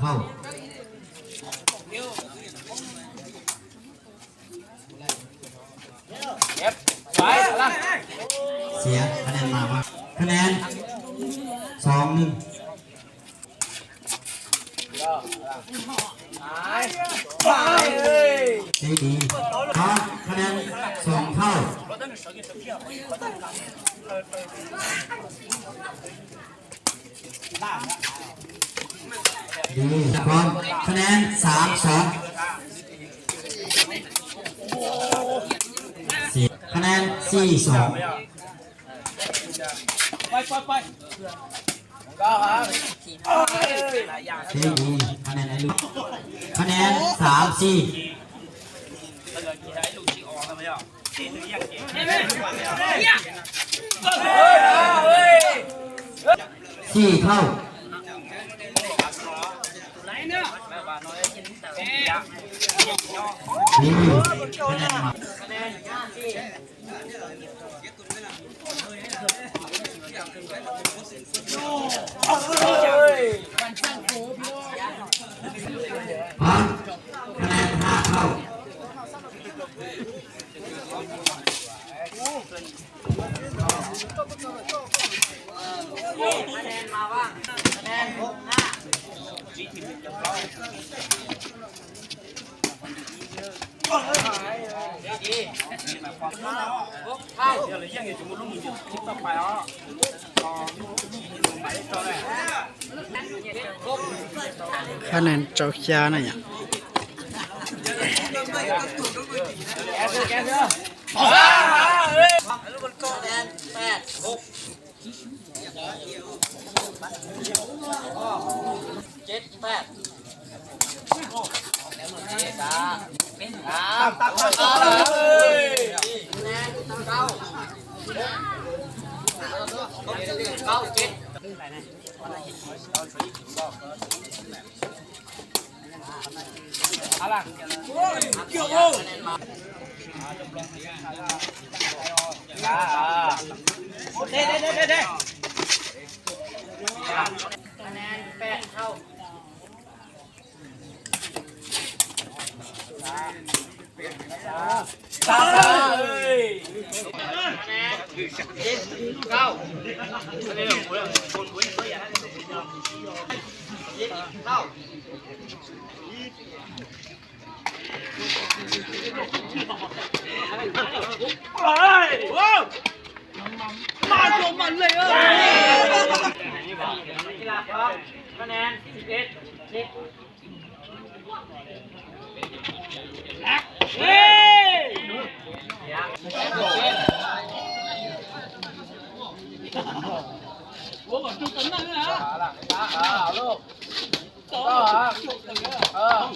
เสียคะแนนมาว่า คะแนน สองหนึ่ง ดีดี ครับ คะแนน สองเท่า ดี พร้อม คะแนน สามสอง เสีย คะแนน สี่สอง ดีดี คะแนนให้ลูก คะแนน สามสี่ สี่เท่า นี่ คะแนนมา พร้อม คะแนนห้าเท่า คะแนนมาบ้าง คะแนนห้า คะแนนเจ้าชานะเนี่ย คะแนนแปดหก เจ็ดแปด สาม สาม คะแนนเก้า เก้าเจ็ด คะแนนแปดเท่า คะแนนเก้า เท่า มาตัวมันเลยเออ คะแนนสิบเอ็ด เฮ้ย หัวก่อนจุกกันนั่นนะ เอาลูก เออ